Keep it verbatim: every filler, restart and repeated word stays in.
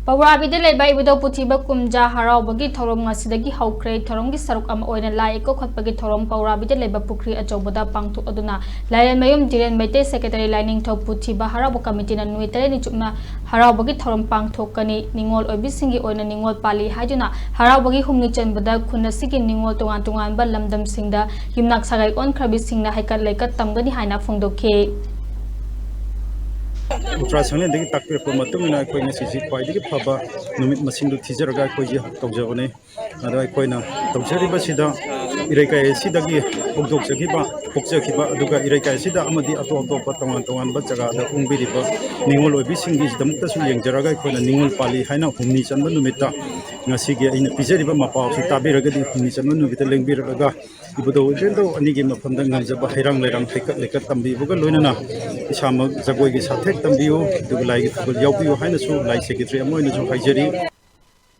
ꯄꯧꯔꯥꯕꯤꯗ ꯂꯩꯕ ꯏꯕꯨꯙꯧ ꯄꯨꯊꯤꯕ ꯀꯨꯝꯖꯥ ꯍꯔꯥꯎꯕꯒꯤ ꯊꯧꯔꯝ ꯉꯁꯤꯗꯒꯤ ꯍꯧꯈ꯭ꯔꯦ꯫ ꯊꯧꯔꯝꯒꯤ ꯁꯔꯨꯛ ꯑꯃ ꯑꯣꯏꯅ ꯂꯥꯏ ꯏꯀꯧꯈꯠꯄꯒꯤ ꯊꯧꯔꯝ ꯄꯧꯔꯥꯕꯤꯗ ꯂꯩꯕ ꯄꯨꯈ꯭ꯔꯤ ꯑꯆꯧꯕꯗ ꯄꯥꯡꯊꯣꯛꯂꯗꯨꯅ ꯂꯥꯏꯔꯦꯝꯃꯌꯨꯝ ꯙꯤꯔꯦꯟ ꯃꯩꯇꯩ ꯁꯦꯀ꯭ꯔꯦꯇꯔꯤ ꯂꯥꯏꯅꯤꯡꯊꯧ ꯄꯨꯊꯤꯕ ꯍꯔꯥꯎꯕ ꯀꯃꯤꯇꯤꯅ ꯅꯨꯃꯤꯠ ꯇꯔꯦꯠꯅꯤ ꯆꯨꯞꯅ ꯍꯔꯥꯎꯕꯒꯤ ꯊꯧꯔꯝ ꯄꯥꯡꯊꯣꯛꯀꯅꯤ꯫ ꯅꯤꯉꯣꯜ ꯑꯣꯏꯕꯤꯁꯤꯡꯒꯤ ꯑꯣꯏꯅ ꯅꯤꯉꯣꯜ ꯄꯥꯜꯂꯤ ꯍꯥꯏꯗꯨꯅ ꯍꯔꯥꯎꯕꯒꯤ ꯍꯨꯝꯅꯤ ꯆꯟꯕꯗ ꯈꯨꯟ ꯑꯁꯤꯒꯤ ꯅꯤꯉꯣꯜ ꯇꯣꯉꯥꯟ ꯇꯣꯉꯥꯟꯕ ꯂꯝꯗꯝꯁꯤꯡꯗ ꯌꯨꯝꯅꯥꯛ ꯁꯥꯒꯩ ꯑꯣꯟꯈ꯭ꯔꯕꯤꯁꯤꯡꯅ ꯍꯩꯀꯠ ꯂꯩꯀꯠ ꯇꯝꯒꯅꯤ ꯍꯥꯏꯅ ꯐꯣꯡꯗꯣꯛꯈꯤ꯫ ꯎꯇ꯭ꯔꯥ ꯁꯪꯂꯦꯟꯗꯒꯤ ꯇꯥꯛꯄꯤꯔꯛꯄ ꯃꯇꯨꯡ ꯏꯟꯅ ꯑꯩꯈꯣꯏ ꯉꯁꯤꯁꯤ ꯈ꯭ꯋꯥꯏꯗꯒꯤ ꯐꯕ ꯅꯨꯃꯤꯠ ꯃꯁꯤꯡꯗꯨ ꯊꯤꯖꯔꯒ ꯑꯩꯈꯣꯏꯁꯦ ꯇꯧꯖꯕꯅꯤ꯫ ꯑꯗꯣ ꯑꯩꯈꯣꯏꯅ ꯇꯧꯖꯔꯤꯕꯁꯤꯗ ꯏꯔꯩꯀꯥꯏ ꯑꯁꯤꯗꯒꯤ ꯍꯧꯗꯣꯛꯆꯈꯤꯕ, ꯄꯣꯛꯆꯈꯤꯕ, ꯑꯗꯨꯒ ꯏꯔꯩꯀꯥꯏ ꯑꯁꯤꯗ ꯑꯃꯗꯤ ꯑꯇꯣꯞ ꯑꯇꯣꯞꯄ ꯇꯣꯉꯥꯟ ꯇꯣꯉꯥꯟꯕ ꯖꯒꯥꯗ ꯑꯣꯡꯕꯤꯔꯤꯕ ꯅꯤꯉꯣꯜ ꯑꯣꯏꯕꯤꯁꯤꯡꯒꯤꯗꯃꯛꯇꯁꯨ ꯌꯦꯡꯖꯔꯒ ꯑꯩꯈꯣꯏꯅ ꯅꯤꯉꯣꯜ ꯄꯥꯜꯂꯤ ꯍꯥꯏꯅ ꯍꯨꯝꯅꯤ ꯆꯟꯕ ꯅꯨꯃꯤꯠꯇ ꯉꯁꯤꯒꯤ ꯑꯩꯅ ꯄꯤꯖꯔꯤꯕ ꯃꯄꯥꯎ ꯑꯁꯤ ꯇꯥꯕꯤꯔꯒꯗꯤ ꯍꯨꯝꯅꯤ ꯆꯟꯕ ꯅꯨꯃꯤꯠꯇ ꯂꯦꯡꯕꯤꯔꯛꯂꯒ ꯏꯕꯨꯙꯧ ꯏꯕꯦꯟꯗꯧ ꯑꯅꯤꯒꯤ ꯃꯐꯝꯗ ꯉꯝꯖꯕ ꯍꯩꯔꯥꯡ ꯂꯩꯔꯥꯡ ꯍꯩꯀꯠ ꯂꯩꯀꯠ ꯇꯝꯕꯤꯕꯒ ꯂꯣꯏꯅꯅ ꯏꯁꯥꯃꯛ ꯖꯒꯣꯏꯒꯤ ꯁꯥꯊꯦꯛ ꯇꯝꯕꯤꯌꯨ, ꯑꯗꯨꯒ ꯂꯥꯏꯒꯤ ꯊꯧꯒꯜ ꯌꯥꯎꯕꯤꯌꯨ ꯍꯥꯏꯅꯁꯨ ꯂꯥꯏ ꯁꯦꯀ꯭ꯔꯦꯇꯔꯤ ꯑꯃ ꯑꯣꯏꯅꯁꯨ ꯍꯥꯏꯖꯔꯤ꯫